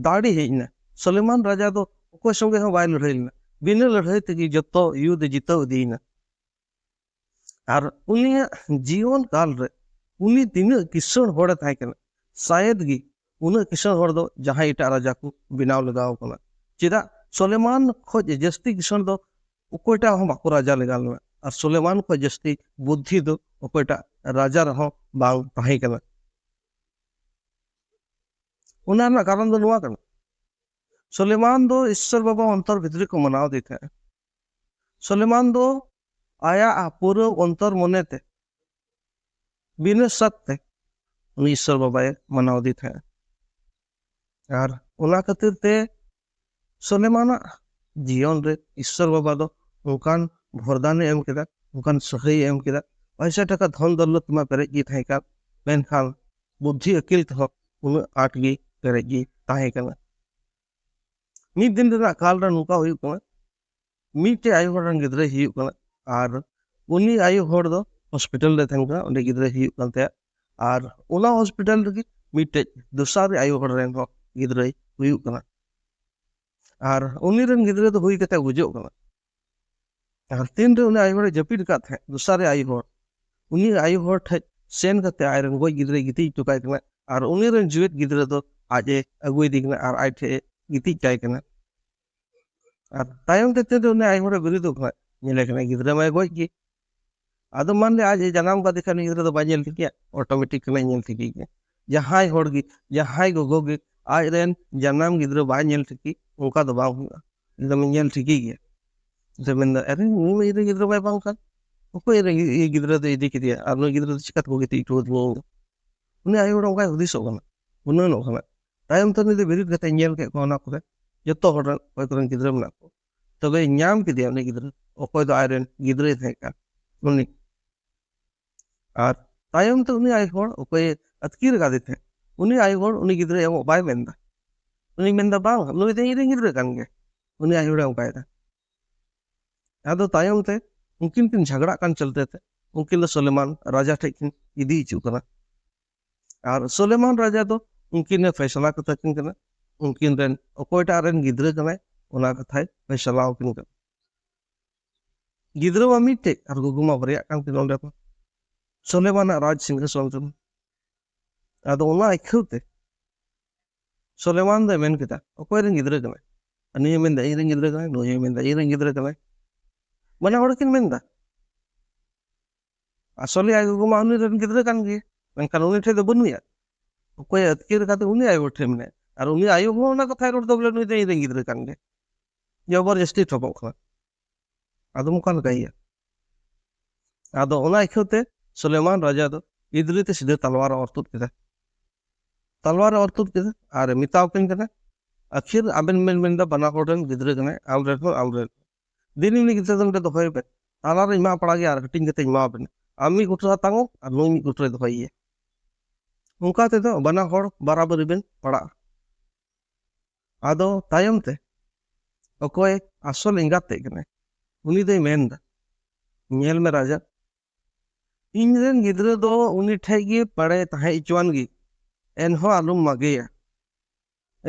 ᱫᱟᱲᱮ ᱦᱮᱡ ᱮᱱᱟ᱾ ᱥᱩᱞᱮᱢᱟᱱ ᱨᱟᱡᱟ ᱫᱚ ᱚᱠᱚᱭ ᱥᱚᱸᱜᱮ ᱦᱚᱸ ᱵᱟᱭ ᱞᱟᱹᱲᱦᱟᱹᱭ ᱞᱮᱱᱟ, ᱵᱤᱱᱟᱹ ᱞᱟᱹᱲᱦᱟᱹᱭ ᱛᱮᱜᱮ ᱡᱚᱛᱚ ᱭᱩᱫᱷ ᱮ ᱡᱤᱛᱟᱹᱣ ᱤᱫᱤᱭᱮᱱᱟ᱾ ᱟᱨ ᱩᱱᱤᱭᱟᱜ ᱡᱤᱭᱚᱱ ᱠᱟᱞ ᱨᱮ ᱩᱱᱤ ᱛᱤᱱᱟᱹᱜ ᱠᱤᱥᱟᱹᱬ ᱦᱚᱲᱮ ᱛᱟᱦᱮᱸ ᱠᱟᱱᱟ, ᱥᱟᱭᱮᱫ ᱜᱮ ᱩᱱᱟᱹᱜ ᱠᱤᱥᱟᱹᱬ ᱦᱚᱲ ᱫᱚ ᱡᱟᱦᱟᱸᱭ ᱮᱴᱟᱜ ᱨᱟᱡᱟ ᱠᱚ ᱵᱮᱱᱟᱣ ᱞᱮᱜᱟᱣ ᱠᱟᱱᱟ᱾ ᱪᱮᱫᱟᱜ? ᱥᱩᱞᱮᱢᱟᱱ ᱠᱷᱚᱡ ᱡᱟᱹᱥᱛᱤ ᱠᱤᱥᱟᱹᱬ ᱫᱚ ᱚᱠᱚᱭᱴᱟᱜ ᱦᱚᱸ ᱵᱟᱠᱚ ᱨᱟᱡᱟ ᱞᱮᱜᱟ ᱞᱮᱱᱟ, ᱟᱨ ᱥᱩᱞᱮᱢᱟᱱ ᱠᱷᱚᱡ ᱡᱟᱹᱥᱛᱤ ᱵᱩᱫᱽᱫᱷᱤ ᱫᱚ ᱚᱠᱚᱭᱴᱟᱜ ᱨᱟᱡᱟ ᱨᱮᱦᱚᱸ ᱵᱟᱝ ᱛᱟᱦᱮᱸ ᱠᱟᱱᱟ᱾ ᱚᱱᱟ ᱨᱮᱱᱟᱜ ᱠᱟᱨᱚᱱ ᱫᱚ ᱱᱚᱣᱟ ᱠᱟᱱᱟ, ᱥᱩᱞᱮᱢᱟᱱ ᱫᱚ ᱤᱥᱥᱚᱨ ᱵᱟᱵᱟ ᱚᱱᱛᱚᱨ ᱵᱷᱤᱛᱨᱤ ᱠᱚ ᱢᱟᱱᱟᱣ ᱫᱮ ᱛᱟᱦᱮᱸᱫ᱾ ᱥᱩᱞᱮᱢᱟᱱ ᱫᱚ ᱟᱭᱟᱜ ᱯᱩᱨᱟᱹ ᱚᱱᱛᱚᱨ ᱢᱚᱱᱮᱛᱮ, ᱵᱤᱱᱟᱹ ᱥᱟᱨᱛᱮ ᱩᱱᱤ ᱤᱥᱥᱚᱨ ᱵᱟᱵᱟᱭ ᱢᱟᱱᱟᱣ ᱫᱮ ᱛᱟᱦᱮᱸᱫ᱾ ᱟᱨ ᱚᱱᱟ ᱠᱷᱟᱹᱛᱤᱨ ᱛᱮ ᱥᱩᱞᱮᱢᱟᱱᱟᱜ ᱡᱤᱭᱚᱱ ᱨᱮ ᱤᱥᱥᱚᱨ ᱵᱟᱵᱟ ᱫᱚ ᱚᱱᱠᱟᱱ ᱵᱷᱚᱨᱫᱟᱱᱮ ᱮᱢ ᱠᱮᱫᱟ, ᱚᱱᱠᱟᱱ ᱥᱟᱹᱦᱟᱹᱭᱮ ᱮᱢ ᱠᱮᱫᱟ᱾ ᱯᱚᱭᱥᱟ ᱴᱟᱠᱟ ᱫᱷᱚᱱ ᱫᱚᱞᱚᱛ ᱢᱟ ᱯᱮᱨᱮᱡ ᱜᱮ ᱛᱟᱦᱮᱸ ᱠᱟᱱ, ᱢᱮᱱᱠᱷᱟᱱ ᱵᱩᱫᱽᱫᱷᱤ ᱟᱹᱠᱤᱞ ᱛᱮᱦᱚᱸ ᱩᱱᱟᱹᱜ ᱟᱸᱴ ᱜᱮ ᱯᱮᱨᱮᱡ ᱜᱮ ᱛᱟᱦᱮᱸ ᱠᱟᱱᱟ᱾ ᱢᱤᱫ ᱫᱤᱱ ᱨᱮᱱᱟᱜ ᱠᱟᱞ ᱨᱮ ᱱᱚᱝᱠᱟ ᱦᱩᱭᱩᱜ ᱠᱟᱱᱟ, ᱢᱤᱫᱴᱮᱡ ᱟᱭᱳ ᱦᱚᱲ ᱨᱮᱱ ᱜᱤᱫᱽᱨᱟᱹᱭ ᱦᱩᱭᱩᱜ ᱠᱟᱱᱟ, ᱟᱨ ᱩᱱᱤ ᱟᱭᱳ ᱦᱚᱲ ᱫᱚ ᱦᱚᱥᱯᱤᱴᱟᱞ ᱨᱮ ᱛᱟᱦᱮᱱ ᱠᱟᱱᱟ, ᱚᱸᱰᱮ ᱜᱤᱫᱽᱨᱟᱹᱭ ᱦᱩᱭᱩᱜ ᱠᱟᱱ ᱛᱟᱭᱟ᱾ ᱟᱨ ᱚᱱᱟ ᱦᱚᱥᱯᱤᱴᱟᱞ ᱨᱮᱜᱮ ᱢᱤᱫᱴᱮᱡ ᱫᱚᱥᱟᱨ ᱟᱭᱳ ᱦᱚᱲ ᱨᱮᱱ ᱦᱚᱸ ᱜᱤᱫᱽᱨᱟᱹᱭ ᱦᱩᱭᱩᱜ ᱠᱟᱱᱟ᱾ ᱟᱨ ᱩᱱᱤ ᱨᱮᱱ ᱜᱤᱫᱽᱨᱟᱹ ᱫᱚ ᱦᱩᱭ ᱠᱟᱛᱮ ᱜᱩᱡᱩᱜ ᱠᱟᱱᱟ᱾ ᱟᱨ ᱛᱤᱱᱨᱮ ᱩᱱᱤ ᱟᱭᱳ ᱦᱚᱲᱮ ᱡᱟᱹᱯᱤᱫ ᱟᱠᱟᱫ ᱛᱟᱦᱮᱸᱫ, ᱫᱚᱥᱟᱨ ᱟᱭᱳ ᱦᱚᱲ, ᱩᱱᱤ ᱟᱭᱳ ᱦᱚᱲ ᱴᱷᱮᱡ ᱥᱮᱱ ᱠᱟᱛᱮ ᱟᱡ ᱨᱮᱱ ᱜᱚᱡ ᱜᱤᱫᱽᱨᱟᱹᱭ ᱜᱤᱛᱤᱡ ᱦᱚᱪᱚ ᱠᱟᱭ ᱠᱟᱱᱟ᱾ ᱟᱨ ᱩᱱᱤ ᱨᱮᱱ ᱡᱤᱣᱮᱫ ᱜᱤᱫᱽᱨᱟᱹ ᱫᱚ ᱟᱡ ᱮ ᱟᱹᱜᱩᱭᱮᱫᱮ ᱠᱟᱱᱟ ᱟᱨ ᱟᱡ ᱴᱷᱮᱡ ᱮ ᱜᱤᱛᱤᱡ ᱠᱟᱭ ᱠᱟᱱᱟ᱾ ᱟᱨ ᱛᱟᱭᱚᱢ ᱛᱮ ᱛᱤᱱᱨᱮ ᱩᱱᱤ ᱟᱭᱳ ᱦᱚᱲᱮ ᱵᱮᱨᱮᱫᱚᱜ ᱠᱟᱱᱟ, ᱧᱮᱞᱮ ᱠᱟᱱᱟ ᱜᱤᱫᱽᱨᱟᱹ ᱢᱟᱭ ᱜᱚᱡ ᱜᱮ᱾ ᱟᱫᱚ ᱢᱟᱱ ᱞᱮ ᱟᱡ ᱮ ᱡᱟᱱᱟᱢ ᱠᱟᱫᱮ ᱠᱷᱟᱱ ᱩᱱᱤ ᱜᱤᱫᱽᱨᱟᱹ ᱫᱚ ᱵᱟᱭ ᱧᱮᱞ ᱴᱷᱤᱠᱮᱭᱟ? ᱚᱴᱳᱢᱮᱴᱤᱠ ᱠᱟᱱᱟᱭ, ᱧᱮᱞ ᱴᱷᱤᱠᱮ ᱜᱮᱭᱟ᱾ ᱡᱟᱦᱟᱸᱭ ᱦᱚᱲ ᱜᱮ, ᱡᱟᱦᱟᱸᱭ ᱜᱚᱜᱚ ᱜᱮ ᱟᱡ ᱨᱮᱱ ᱡᱟᱱᱟᱢ ᱜᱤᱫᱽᱨᱟᱹ ᱵᱟᱭ ᱧᱮᱞ ᱴᱷᱤᱠᱮ, ᱚᱱᱠᱟ ᱫᱚ ᱵᱟᱝ ᱦᱩᱭᱩᱜᱼᱟ᱾ ᱮᱠᱫᱚᱢ ᱧᱮᱞ ᱴᱷᱤᱠᱮ ᱜᱮᱭᱟ᱾ ᱟᱫᱚ ᱢᱮᱱᱫᱟ, "ᱟᱨᱮ, ᱱᱩᱭ ᱢᱟ ᱤᱧ ᱨᱮᱱ ᱜᱤᱫᱽᱨᱟᱹ ᱵᱟᱭ ᱵᱟᱝ ᱠᱟᱱ, ᱚᱠᱚᱭ ᱤᱧ ᱨᱮᱱ ᱜᱤ-, ᱜᱤᱫᱽᱨᱟᱹ ᱫᱚ ᱤᱫᱤ ᱠᱮᱫᱮᱭᱟ ᱟᱨ ᱱᱩᱭ ᱜᱤᱫᱽᱨᱟᱹ ᱫᱚ ᱪᱤᱠᱟᱹ ᱛᱮᱠᱚ ᱜᱤᱛᱤᱡ ᱦᱚᱪᱚ ᱟᱹᱫᱤᱧᱟ ᱤᱧ ᱫᱚ?" ᱩᱱᱤ ᱟᱭᱳ ᱦᱚᱲ ᱚᱱᱠᱟᱭ ᱦᱩᱫᱤᱥᱚᱜ ᱠᱟᱱᱟ, ᱜᱩᱱᱟᱹᱱᱚᱜ ᱠᱟᱱᱟ᱾ ᱛᱟᱭᱚᱢ ᱛᱮ ᱩᱱᱤ ᱫᱚ ᱵᱮᱨᱮᱫ ᱠᱟᱛᱮ ᱧᱮᱞ ᱠᱮᱫ ᱠᱚᱣᱟ ᱚᱱᱟ ᱠᱚᱨᱮ, ᱡᱚᱛᱚ ᱦᱚᱲ ᱨᱮᱱ ᱚᱠᱚᱭ ᱠᱚᱨᱮᱱ ᱜᱤᱫᱽᱨᱟᱹ ᱢᱮᱱᱟᱜ ᱠᱚ, ᱛᱚᱵᱮ ᱧᱟᱢ ᱠᱮᱫᱮᱭᱟ ᱩᱱᱤ ᱜᱤᱫᱽᱨᱟᱹ, ᱚᱠᱚᱭ ᱫᱚ ᱟᱡ ᱨᱮᱱ ᱜᱤᱫᱽᱨᱟᱹᱭ ᱛᱟᱦᱮᱸ ᱠᱟᱱ ᱩᱱᱤ᱾ ᱟᱨ ᱛᱟᱭᱚᱢ ᱛᱮ ᱩᱱᱤ ᱟᱭᱳ ᱦᱚᱲ ᱚᱠᱚᱭᱮ ᱟᱹᱛᱠᱤᱨ ᱟᱠᱟᱫᱮ ᱛᱟᱦᱮᱸᱫ, ᱩᱱᱤ ᱟᱭᱳ ᱦᱚᱲ ᱩᱱᱤ ᱜᱤᱫᱽᱨᱟᱹ ᱮᱢᱚᱜ ᱵᱟᱭ ᱢᱮᱱᱫᱟ᱾ ᱩᱱᱤ ᱢᱮᱱᱫᱟ, "ᱵᱟᱝ, ᱱᱩᱭ ᱫᱚ ᱤᱧ ᱨᱮᱱ ᱜᱤᱫᱽᱨᱟᱹ ᱠᱟᱱ ᱜᱮᱭᱟ᱾" ᱩᱱᱤ ᱟᱭᱳ ᱦᱚᱲᱮ ᱚᱱᱠᱟᱭᱮᱫᱟ᱾ ᱟᱫᱚ ᱛᱟᱭᱚᱢ ᱛᱮ ᱩᱱᱠᱤᱱ ᱠᱤᱱ ᱡᱷᱟᱜᱽᱲᱟᱜ ᱠᱟᱱ ᱪᱚᱞᱛᱮ ᱛᱮ ᱩᱱᱠᱤᱱ ᱫᱚ ᱥᱩᱞᱮᱢᱟᱱ ᱨᱟᱡᱟ ᱴᱷᱮᱱ ᱠᱤᱱ ᱤᱫᱤ ᱦᱚᱪᱚᱜ ᱠᱟᱱᱟ᱾ ᱟᱨ ᱥᱩᱞᱮᱢᱟᱱ ᱨᱟᱡᱟ ᱫᱚ ᱩᱱᱠᱤᱱ ᱮ ᱯᱷᱮᱥᱞᱟ ᱠᱟᱛᱟ ᱠᱤᱱ ᱠᱟᱱᱟ, ᱩᱱᱠᱤᱱ ᱨᱮᱱ ᱚᱠᱚᱭᱴᱟᱜ ᱨᱮᱱ ᱜᱤᱫᱽᱨᱟᱹ ᱠᱟᱱᱟᱭ, ᱚᱱᱟ ᱠᱟᱛᱷᱟᱭ ᱯᱷᱮᱥᱞᱟ ᱟᱹᱠᱤᱱ ᱠᱟᱱᱟ᱾ ᱜᱤᱫᱽᱨᱟᱹ ᱢᱟ ᱢᱤᱫᱴᱮᱡ ᱟᱨ ᱜᱚᱜᱚ ᱢᱟ ᱵᱟᱨᱭᱟᱜ ᱠᱟᱱ ᱠᱤᱱ ᱚᱸᱰᱮ ᱢᱟ, ᱥᱩᱞᱮᱢᱟᱱᱟᱜ ᱨᱟᱡᱽ ᱥᱤᱝᱦᱟᱥᱚᱱ ᱨᱮ᱾ ᱟᱫᱚ ᱚᱱᱟ ᱟᱹᱭᱠᱷᱟᱹᱣ ᱛᱮ ᱥᱩᱞᱮᱢᱟᱱ ᱫᱚᱭ ᱢᱮᱱ ᱠᱮᱫᱟ, "ᱚᱠᱚᱭ ᱨᱮᱱ ᱜᱤᱫᱽᱨᱟᱹ ᱠᱟᱱᱟᱭ?" ᱟᱨ ᱱᱩᱭ ᱦᱚᱸᱭ ᱢᱮᱱᱫᱟ, "ᱤᱧ ᱨᱮᱱ ᱜᱤᱫᱽᱨᱟᱹ ᱠᱟᱱᱟᱭ", ᱱᱩᱭ ᱦᱚᱸᱭ ᱢᱮᱱᱫᱟ, "ᱤᱧ ᱨᱮᱱ ᱜᱤᱫᱽᱨᱟᱹ ᱠᱟᱱᱟᱭ", ᱵᱟᱱᱟ ᱦᱚᱲ ᱠᱤᱱ ᱢᱮᱱᱫᱟ᱾ ᱟᱥᱚᱞᱮ ᱟᱡ ᱜᱚᱜᱚ ᱢᱟ ᱩᱱᱤ ᱨᱮᱱ ᱜᱤᱫᱽᱨᱟᱹ ᱠᱟᱱ ᱜᱮ, ᱢᱮᱱᱠᱷᱟᱱ ᱩᱱᱤ ᱴᱷᱮᱱ ᱫᱚ ᱵᱟᱹᱱᱩᱭᱟ᱾ ᱚᱠᱚᱭ ᱟᱹᱛᱠᱤᱨ ᱠᱟᱛᱮ ᱩᱱᱤ ᱟᱭᱳ ᱦᱚᱲ ᱴᱷᱮᱱ ᱢᱮᱱᱟᱭᱟ, ᱟᱨ ᱩᱱᱤ ᱟᱭᱳ ᱦᱚᱸ ᱚᱱᱟ ᱠᱟᱛᱷᱟᱭ ᱨᱚᱲ ᱫᱟ ᱵᱚᱞᱮ ᱱᱩᱭ ᱫᱚ ᱤᱧ ᱨᱮᱱ ᱜᱤᱫᱽᱨᱟᱹ ᱠᱟᱱ ᱜᱮ, ᱡᱚᱵᱚᱨᱡᱚᱥᱛᱤ ᱴᱷᱚᱯᱚᱜ ᱠᱟᱱᱟ᱾ ᱟᱫᱚᱢ ᱚᱠᱟ ᱞᱮᱠᱟᱭᱮᱭᱟ? ᱟᱫᱚ ᱚᱱᱟ ᱤᱠᱷᱟᱹᱣ ᱛᱮ ᱥᱩᱞᱮᱢᱟᱱ ᱨᱟᱡᱟ ᱫᱚ ᱤᱫᱨᱤ ᱛᱮ ᱥᱤᱫᱷᱟᱹ ᱛᱟᱞᱣᱟᱨ ᱮ ᱚᱨ ᱛᱩᱫ ᱠᱮᱫᱟ᱾ ᱛᱟᱞᱣᱟᱨ ᱮ ᱚᱨ ᱛᱩᱫ ᱠᱮᱫᱟ ᱟᱨ ᱮ ᱢᱮᱛᱟᱣ ᱠᱤᱱ ᱠᱟᱱᱟ, "ᱟᱹᱠᱷᱤᱨ ᱟᱵᱮᱱ ᱵᱮᱱ ᱢᱮᱱᱫᱟ ᱵᱟᱱᱟ ᱦᱚᱲ ᱨᱮᱱ ᱜᱤᱫᱽᱨᱟᱹ ᱠᱟᱱᱟᱭ, ᱟᱢ ᱨᱮᱱ ᱦᱚᱸ ᱟᱢ ᱨᱮᱱ᱾ ᱫᱤᱱ ᱩᱱᱤ ᱜᱤᱫᱽᱨᱟᱹ ᱫᱚ ᱱᱚᱰᱮ ᱫᱚᱦᱚᱭ ᱵᱮᱱ, ᱛᱟᱞᱟᱨᱮ ᱮᱢᱟ ᱯᱟᱲᱟᱜ ᱜᱮ ᱟᱨ ᱦᱟᱹᱴᱤᱧ ᱠᱟᱛᱮ ᱮᱢᱟ ᱵᱮᱱᱟ᱾ ᱟᱢ ᱢᱤᱫ ᱠᱩᱴᱨᱟ ᱦᱟᱛᱟᱝᱚᱜ ᱟᱨ ᱱᱩᱭ ᱢᱤᱫ ᱠᱩᱴᱨᱟᱭ ᱫᱚᱦᱚᱭᱮᱭᱟ᱾ ᱚᱱᱠᱟ ᱛᱮᱫᱚ ᱵᱟᱱᱟ ᱦᱚᱲ ᱵᱟᱨᱟᱵᱟᱹᱨᱤ ᱵᱮᱱ ᱯᱟᱲᱟᱜᱼᱟ᱾" ᱟᱫᱚ ᱛᱟᱭᱚᱢ ᱛᱮ ᱚᱠᱚᱭ ᱟᱥᱚᱞ ᱮᱸᱜᱟᱛ ᱛᱮᱫ ᱠᱟᱱᱟᱭ, ᱩᱱᱤ ᱫᱚᱭ ᱢᱮᱱᱫᱟ, "ᱧᱮᱞ ᱢᱮ ᱨᱟᱡᱟ, ᱤᱧ ᱨᱮᱱ ᱜᱤᱫᱽᱨᱟᱹ ᱫᱚ ᱩᱱᱤ ᱴᱷᱮᱡ ᱜᱮ ᱯᱟᱲᱮ ᱛᱟᱦᱮᱸ ᱦᱚᱪᱚᱣᱟᱱ ᱜᱮ, ᱮᱱᱦᱚᱸ ᱟᱞᱚᱢ ᱢᱟᱜᱮᱭᱟ᱾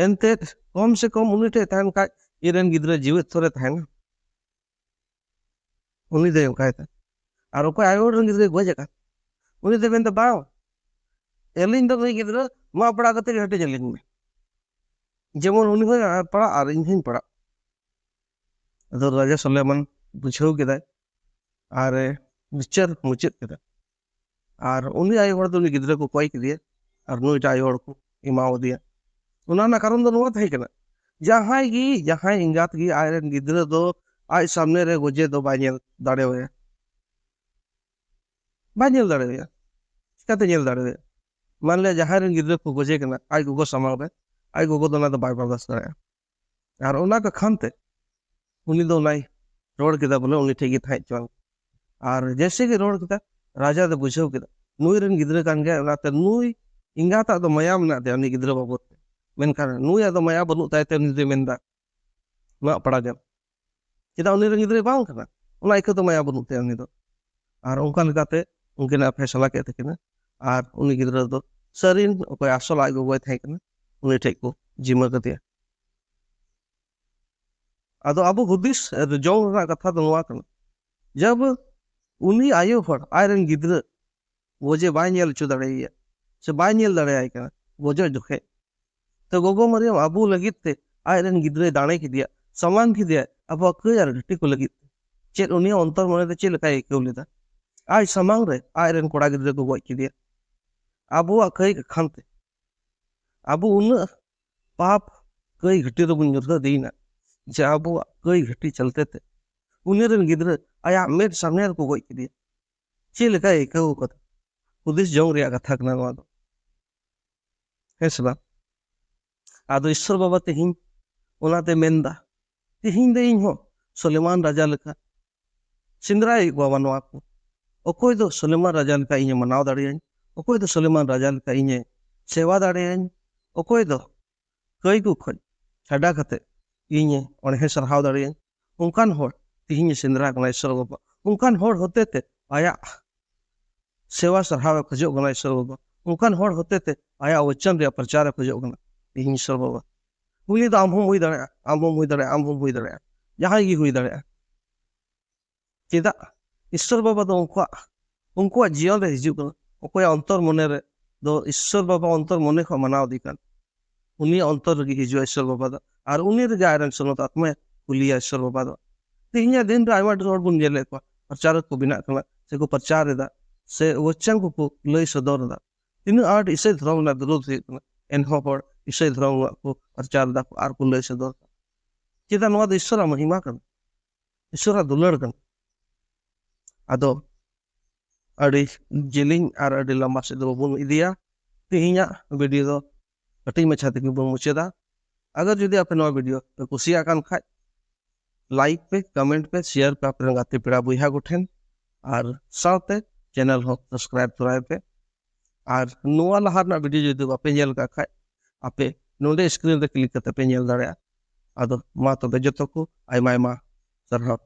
ᱮᱱᱛᱮᱫ ᱠᱚᱢ ᱥᱮ ᱠᱚᱢ ᱩᱱᱤ ᱴᱷᱮᱡ ᱛᱟᱦᱮᱱ ᱠᱷᱟᱡ ᱤᱧ ᱨᱮᱱ ᱜᱤᱫᱽᱨᱟᱹ ᱡᱤᱣᱮᱫ ᱛᱷᱚᱨᱮ ᱛᱟᱦᱮᱱᱟ᱾" ᱩᱱᱤ ᱫᱚᱭ ᱚᱱᱠᱟᱭᱮᱫᱟ᱾ ᱟᱨ ᱚᱠᱚᱭ ᱟᱭᱳ ᱦᱚᱲ ᱨᱮᱱ ᱜᱤᱫᱽᱨᱟᱹᱭ ᱜᱚᱡ ᱟᱠᱟᱫ, ᱩᱱᱤ ᱫᱚᱭ ᱢᱮᱱᱫᱟ, "ᱵᱟᱝ, ᱟᱹᱞᱤᱧ ᱫᱚ ᱱᱩᱭ ᱜᱤᱫᱽᱨᱟᱹ ᱢᱟᱜ ᱯᱟᱲᱟᱜ ᱠᱟᱛᱮ ᱜᱮ ᱦᱟᱹᱴᱤᱧ ᱟᱹᱞᱤᱧ ᱢᱮ, ᱡᱮᱢᱚᱱ ᱩᱱᱤ ᱦᱚᱸᱭ ᱯᱟᱲᱟᱜ ᱟᱨ ᱤᱧ ᱦᱚᱸᱧ ᱯᱟᱲᱟᱜ᱾" ᱟᱫᱚ ᱨᱟᱡᱟ ᱥᱩᱞᱮᱢᱟᱱ ᱵᱩᱡᱷᱟᱹᱣ ᱠᱮᱫᱟᱭ ᱟᱨ ᱮ ᱵᱤᱪᱟᱹᱨ ᱢᱩᱪᱟᱹᱫ ᱠᱮᱫᱟ᱾ ᱟᱨ ᱩᱱᱤ ᱟᱭᱳ ᱦᱚᱲ ᱫᱚ ᱩᱱᱤ ᱜᱤᱫᱽᱨᱟᱹ ᱠᱚ ᱠᱚᱭ ᱠᱮᱫᱮᱭᱟ ᱟᱨ ᱱᱩᱭᱴᱟᱜ ᱟᱭᱳ ᱦᱚᱲ ᱠᱚ ᱮᱢᱟᱣᱟᱫᱮᱭᱟ᱾ ᱚᱱᱟ ᱨᱮᱱᱟᱜ ᱠᱟᱨᱚᱱ ᱫᱚ ᱱᱚᱣᱟ ᱛᱟᱦᱮᱸ ᱠᱟᱱᱟ, ᱡᱟᱦᱟᱸᱭ ᱜᱮ, ᱡᱟᱦᱟᱸᱭ ᱮᱸᱜᱟᱛ ᱜᱮ ᱟᱡᱨᱮᱱ ᱜᱤᱫᱽᱨᱟᱹ ᱫᱚ ᱟᱡ ᱥᱟᱢᱱᱮ ᱨᱮ ᱜᱚᱡᱮ ᱫᱚ ᱵᱟᱭ ᱧᱮᱞ ᱫᱟᱲᱮᱣᱟᱭᱟ, ᱵᱟᱭ ᱧᱮᱞ ᱫᱟᱲᱮᱣᱟᱭᱟ᱾ ᱪᱤᱠᱟᱛᱮ ᱧᱮᱞ ᱫᱟᱲᱮᱣᱟᱭᱟ? ᱢᱟᱱᱞᱤᱭᱟ ᱡᱟᱦᱟᱸᱭ ᱨᱮᱱ ᱜᱤᱫᱽᱨᱟᱹ ᱠᱚ ᱜᱚᱡᱮ ᱠᱟᱱᱟ ᱟᱡ ᱜᱚᱜᱚ ᱥᱟᱢᱟᱝ ᱨᱮ, ᱟᱡ ᱜᱚᱜᱚ ᱫᱚ ᱚᱱᱟ ᱫᱚ ᱵᱟᱭ ᱵᱟᱨᱫᱟᱥ ᱫᱟᱲᱮᱭᱟᱜᱼᱟ᱾ ᱟᱨ ᱚᱱᱟ ᱠᱟᱠᱷᱟᱱ ᱛᱮ ᱩᱱᱤ ᱫᱚ ᱚᱱᱟᱭ ᱨᱚᱲ ᱠᱮᱫᱟ, ᱵᱚᱞᱮ ᱩᱱᱤ ᱴᱷᱮᱡ ᱜᱮ ᱛᱟᱦᱮᱸ ᱦᱚᱪᱚᱣᱟᱱ᱾ ᱟᱨ ᱡᱮᱭᱥᱮ ᱜᱮ ᱨᱚᱲ ᱠᱮᱫᱟ, ᱨᱟᱡᱟ ᱫᱚ ᱵᱩᱡᱷᱟᱹᱣ ᱠᱮᱫᱟ ᱱᱩᱭ ᱨᱮᱱ ᱜᱤᱫᱽᱨᱟᱹ ᱠᱟᱱ ᱜᱮᱭᱟᱭ, ᱚᱱᱟᱛᱮ ᱱᱩᱭ ᱮᱸᱜᱟᱛᱟᱜ ᱫᱚ ᱢᱟᱭᱟ ᱢᱮᱱᱟᱜ ᱛᱟᱭᱟ ᱩᱱᱤ ᱜᱤᱫᱽᱨᱟᱹ ᱵᱟᱵᱚᱫ ᱛᱮ, ᱢᱮᱱᱠᱷᱟᱱ ᱱᱩᱭᱟᱜ ᱫᱚ ᱢᱟᱭᱟ ᱵᱟᱹᱱᱩᱜ ᱛᱟᱭ ᱛᱮ ᱩᱱᱤ ᱫᱚᱭ ᱢᱮᱱᱫᱟ, "ᱢᱟᱜ ᱯᱟᱲᱟᱜᱮᱢ, ᱪᱮᱫᱟᱜ ᱩᱱᱤ ᱨᱮᱱ ᱜᱤᱫᱽᱨᱟᱹ ᱵᱟᱝ ᱠᱟᱱᱟ?" ᱚᱱᱟ ᱤᱠᱷᱟᱹ ᱫᱚ ᱢᱟᱭᱟ ᱵᱟᱹᱱᱩᱜ ᱛᱟᱭᱟ ᱩᱱᱤ ᱫᱚ᱾ ᱟᱨ ᱚᱱᱠᱟ ᱞᱮᱠᱟᱛᱮ ᱩᱱᱠᱤᱱᱟᱜ ᱯᱷᱮᱥᱞᱟ ᱠᱮᱫ ᱛᱟᱹᱠᱤᱱᱟ᱾ ᱟᱨ ᱩᱱᱤ ᱜᱤᱫᱽᱨᱟᱹ ᱫᱚ ᱥᱟᱹᱨᱤᱱ ᱚᱠᱚᱭ ᱟᱥᱚᱞ ᱟᱡ ᱜᱚᱜᱚᱭ ᱛᱟᱦᱮᱸ ᱠᱟᱱᱟ, ᱩᱱᱤ ᱴᱷᱮᱡ ᱠᱚ ᱡᱤᱢᱟᱹ ᱠᱟᱫᱮᱭᱟ᱾ ᱟᱫᱚ ᱟᱵᱚ ᱦᱩᱫᱤᱥ ᱡᱚᱝ ᱨᱮᱱᱟᱜ ᱠᱟᱛᱷᱟ ᱫᱚ ᱱᱚᱣᱟ ᱠᱟᱱᱟ, ᱡᱟᱵ ᱩᱱᱤ ᱟᱭᱳ ᱦᱚᱲ ᱟᱡᱨᱮᱱ ᱜᱤᱫᱽᱨᱟᱹ ᱜᱚᱡᱮ ᱵᱟᱭ ᱧᱮᱞ ᱦᱚᱪᱚ ᱫᱟᱲᱮᱭᱟᱭᱟ ᱥᱮ ᱵᱟᱭ ᱧᱮᱞ ᱫᱟᱲᱮᱭᱟᱭ ᱠᱟᱱᱟ ᱜᱚᱡᱚᱜ ᱡᱚᱠᱷᱮᱡ, ᱛᱚ ᱜᱚᱜᱚ ᱢᱟᱨᱤᱭᱟᱢ ᱟᱵᱚ ᱞᱟᱹᱜᱤᱫ ᱛᱮ ᱟᱡᱨᱮᱱ ᱜᱤᱫᱽᱨᱟᱹᱭ ᱫᱟᱲᱮ ᱠᱮᱫᱮᱭᱟ, ᱥᱟᱢᱟᱝ ᱠᱮᱫᱮᱭᱟ ᱟᱵᱚᱣᱟᱜ ᱠᱟᱹᱭ ᱟᱨ ᱜᱷᱟᱹᱴᱤ ᱠᱚ ᱞᱟᱹᱜᱤᱫ ᱛᱮ᱾ ᱪᱮᱫ ᱩᱱᱤᱭᱟᱜ ᱚᱱᱛᱚᱨ ᱢᱚᱱᱮ ᱨᱮ ᱪᱮᱫ ᱞᱮᱠᱟᱭ ᱟᱹᱭᱠᱟᱹᱣ ᱞᱮᱫᱟ? ᱟᱡ ᱥᱟᱢᱟᱝ ᱨᱮ ᱟᱡᱨᱮᱱ ᱠᱚᱲᱟ ᱜᱤᱫᱽᱨᱟᱹ ᱠᱚ ᱜᱚᱡ ᱠᱮᱫᱮᱭᱟ ᱟᱵᱚᱣᱟᱜ ᱠᱟᱹᱭ ᱠᱟᱠᱷᱟᱱ ᱛᱮ᱾ ᱟᱵᱚ ᱩᱱᱟᱹᱜ ᱯᱟᱯ ᱠᱟᱹᱭ ᱜᱷᱟᱹᱴᱤ ᱨᱮᱵᱚᱱ ᱧᱩᱨᱦᱟᱹ ᱤᱫᱤᱭᱮᱱᱟ ᱡᱮ ᱟᱵᱚᱣᱟᱜ ᱠᱟᱹᱭ ᱜᱷᱟᱹᱴᱤ ᱪᱟᱞᱛᱮ ᱛᱮ ᱩᱱᱤ ᱨᱮᱱ ᱜᱤᱫᱽᱨᱟᱹ ᱟᱭᱟᱜ ᱢᱮᱫ ᱥᱟᱢᱱᱮ ᱨᱮᱠᱚ ᱜᱚᱡ ᱠᱮᱫᱮᱭᱟ᱾ ᱪᱮᱫ ᱞᱮᱠᱟᱭ ᱟᱹᱭᱠᱟᱹᱣ ᱠᱟᱫᱟ? ᱦᱩᱫᱤᱥ ᱡᱚᱝ ᱨᱮᱭᱟᱜ ᱠᱟᱛᱷᱟ ᱠᱟᱱᱟ ᱱᱚᱣᱟ ᱫᱚ, ᱦᱮᱸ ᱥᱮ ᱵᱟᱝ? ᱟᱫᱚ ᱤᱥᱥᱚᱨ ᱵᱟᱵᱟ ᱛᱮᱦᱮᱧ ᱚᱱᱟᱛᱮ ᱢᱮᱱᱫᱟ, ᱛᱮᱦᱮᱧ ᱫᱚ ᱤᱧ ᱦᱚᱸ ᱥᱩᱞᱮᱢᱟᱱ ᱨᱟᱡᱟ ᱞᱮᱠᱟ ᱥᱮᱸᱫᱽᱨᱟᱭ ᱦᱩᱭᱩᱜ ᱵᱟᱵᱟ ᱱᱚᱣᱟ ᱠᱚ᱾ ᱚᱠᱚᱭ ᱫᱚ ᱥᱩᱞᱮᱢᱟᱱ ᱨᱟᱡᱟ ᱞᱮᱠᱟ ᱤᱧᱮ ᱢᱟᱱᱟᱣ ᱫᱟᱲᱮᱭᱟᱹᱧ? ᱚᱠᱚᱭ ᱫᱚ ᱥᱩᱞᱮᱢᱟᱱ ᱨᱟᱡᱟ ᱞᱮᱠᱟ ᱤᱧᱮ ᱥᱮᱵᱟ ᱫᱟᱲᱮᱭᱟᱹᱧ? ᱚᱠᱚᱭ ᱫᱚ ᱠᱟᱹᱭ ᱠᱚ ᱠᱷᱚᱱ ᱪᱷᱟᱰᱟ ᱠᱟᱛᱮ ᱤᱧᱮ ᱚᱬᱦᱮ ᱥᱟᱨᱦᱟᱣ ᱫᱟᱲᱮᱭᱟᱹᱧ? ᱚᱱᱠᱟᱱ ᱦᱚᱲ ᱛᱮᱦᱮᱧ ᱮ ᱥᱮᱸᱫᱽᱨᱟ ᱠᱟᱱᱟ ᱤᱥᱥᱚᱨ ᱵᱟᱵᱟ᱾ ᱚᱱᱠᱟᱱ ᱦᱚᱲ ᱦᱚᱛᱮ ᱛᱮ ᱟᱭᱟᱜ ᱥᱮᱵᱟ ᱥᱟᱨᱦᱟᱣ ᱮ ᱠᱷᱚᱡᱚᱜ ᱠᱟᱱᱟ ᱤᱥᱥᱚᱨ ᱵᱟᱵᱟ᱾ ᱚᱱᱠᱟᱱ ᱦᱚᱲ ᱦᱚᱛᱮ ᱛᱮ ᱟᱭᱟᱜ ᱵᱚᱪᱚᱱ ᱨᱮᱭᱟᱜ ᱯᱨᱚᱪᱟᱨ ᱮ ᱠᱷᱚᱡᱚᱜ ᱠᱟᱱᱟ ᱛᱮᱦᱮᱧ ᱤᱥᱥᱚᱨ ᱵᱟᱵᱟ᱾ ᱩᱱᱤ ᱫᱚ ᱟᱢ ᱦᱚᱸᱢ ᱦᱩᱭ ᱫᱟᱲᱮᱭᱟᱜᱼᱟ, ᱟᱢ ᱦᱚᱸᱢ ᱦᱩᱭ ᱫᱟᱲᱮᱭᱟᱜᱼᱟ, ᱟᱢ ᱦᱚᱸᱢ ᱦᱩᱭ ᱫᱟᱲᱮᱭᱟᱜᱼᱟ, ᱡᱟᱦᱟᱸᱭ ᱜᱮ ᱦᱩᱭ ᱫᱟᱲᱮᱭᱟᱜᱼᱟ᱾ ᱪᱮᱫᱟᱜ? ᱤᱥᱥᱚᱨ ᱵᱟᱵᱟ ᱫᱚ ᱩᱱᱠᱩᱣᱟᱜ, ᱩᱱᱠᱩᱣᱟᱜ ᱡᱤᱭᱚᱱ ᱨᱮ ᱦᱤᱡᱩᱜ ᱠᱟᱱᱟ᱾ ᱚᱠᱚᱭᱟᱜ ᱚᱱᱛᱚᱨ ᱢᱚᱱᱮ ᱨᱮ ᱫᱚ ᱤᱥᱥᱚᱨ ᱵᱟᱵᱟ ᱚᱱᱛᱚᱨ ᱢᱚᱱᱮ ᱠᱷᱚᱱ ᱢᱟᱱᱟᱣ ᱤᱫᱤ ᱠᱟᱱ, ᱩᱱᱤᱭᱟᱜ ᱚᱱᱛᱚᱨ ᱨᱮᱜᱮ ᱦᱤᱡᱩᱜᱼᱟ ᱤᱥᱥᱚᱨ ᱵᱟᱵᱟ ᱫᱚ, ᱟᱨ ᱩᱱᱤ ᱨᱮᱜᱮ ᱟᱡᱨᱮᱱ ᱥᱚᱱᱚᱛ ᱟᱛᱢᱟᱭ ᱠᱩᱞᱤᱭᱟ ᱤᱥᱥᱚᱨ ᱵᱟᱵᱟ ᱫᱚ᱾ ᱛᱮᱦᱮᱧᱟᱜ ᱫᱤᱱ ᱨᱮ ᱟᱭᱢᱟ ᱰᱷᱮᱨ ᱦᱚᱲ ᱵᱚᱱ ᱧᱮᱞᱮᱫ ᱠᱚᱣᱟ, ᱯᱨᱚᱪᱟᱨᱚᱠ ᱠᱚ ᱵᱮᱱᱟᱜ ᱠᱟᱱᱟ, ᱥᱮᱠᱚ ᱯᱨᱚᱪᱟᱨ ᱮᱫᱟ, ᱥᱮ ᱵᱚᱪᱚᱱ ᱠᱚᱠᱚ ᱞᱟᱹᱭ ᱥᱚᱫᱚᱨ ᱮᱫᱟ᱾ ᱛᱤᱱᱟᱹᱜ ᱟᱸᱴ ᱤᱥᱟᱹᱭ ᱫᱷᱚᱨᱚᱢ ᱨᱮᱱᱟᱜ ᱵᱤᱨᱳᱫᱷ ᱦᱩᱭᱩᱜ ᱠᱟᱱᱟ, ᱮᱱᱦᱚᱸ ᱦᱚᱲ ᱤᱥᱟᱹᱭ ᱫᱷᱚᱨᱚᱢ ᱨᱮᱱᱟᱜ ᱠᱚ ᱯᱨᱚᱪᱟᱨ ᱮᱫᱟ ᱠᱚ ᱟᱨ ᱠᱚ ᱞᱟᱹᱭ ᱥᱚᱫᱚᱨ ᱮᱫᱟ᱾ ᱪᱮᱫᱟᱜ? ᱱᱚᱣᱟ ᱫᱚ ᱤᱥᱥᱚᱨᱟᱜ ᱢᱚᱦᱤᱢᱟ ᱠᱟᱱᱟ, ᱤᱥᱥᱚᱨᱟᱜ ᱫᱩᱞᱟᱹᱲ ᱠᱟᱱᱟ᱾ ᱟᱫᱚ ᱟᱹᱰᱤ ᱡᱮᱞᱮᱧ ᱟᱨ ᱟᱹᱰᱤ ᱞᱟᱢᱵᱟ ᱥᱮᱫ ᱫᱚ ᱵᱟᱵᱚᱱ ᱤᱫᱤᱭᱟ᱾ ᱛᱮᱦᱮᱧᱟᱜ ᱵᱷᱤᱰᱤᱭᱳ ᱫᱚ ᱠᱟᱹᱴᱤᱡ ᱢᱟᱪᱷᱟ ᱛᱮᱜᱮ ᱵᱚᱱ ᱢᱩᱪᱟᱹᱫᱟ᱾ ᱟᱜᱟᱨ ᱡᱩᱫᱤ ᱟᱯᱮ ᱱᱚᱣᱟ ᱵᱷᱤᱰᱤᱭᱳ ᱯᱮ ᱠᱩᱥᱤᱭᱟᱜ ᱠᱟᱱ ᱠᱷᱟᱡ, ᱞᱟᱭᱤᱠ ᱯᱮ, ᱠᱚᱢᱮᱱᱴ ᱯᱮ, ᱥᱮᱭᱟᱨ ᱯᱮ ᱟᱯᱮ ᱨᱮᱱ ᱜᱟᱛᱮ ᱯᱮᱲᱟ ᱵᱚᱭᱦᱟ ᱠᱚᱴᱷᱮᱱ, ᱟᱨ ᱥᱟᱶᱛᱮ ᱪᱮᱱᱮᱞ ᱦᱚᱸ ᱥᱟᱵᱥᱠᱨᱟᱭᱤᱵ ᱛᱚᱨᱟᱭ ᱯᱮ᱾ ᱟᱨ ᱱᱚᱣᱟ ᱞᱟᱦᱟ ᱨᱮᱱᱟᱜ ᱵᱷᱤᱰᱤᱭᱳ ᱡᱩᱫᱤ ᱵᱟᱯᱮ ᱧᱮᱞ ᱠᱟᱜ ᱠᱷᱟᱡ, ᱟᱯᱮ ᱱᱚᱰᱮ ᱥᱠᱨᱤᱱ ᱨᱮ ᱠᱞᱤᱠ ᱠᱟᱛᱮ ᱯᱮ ᱧᱮᱞ ᱫᱟᱲᱮᱭᱟᱜᱼᱟ᱾ ᱟᱫᱚ ᱢᱟ ᱛᱚᱵᱮ ᱡᱚᱛᱚ ᱠᱚ ᱟᱭᱢᱟ ᱟᱭᱢᱟ ᱥᱟᱨᱦᱟᱣ᱾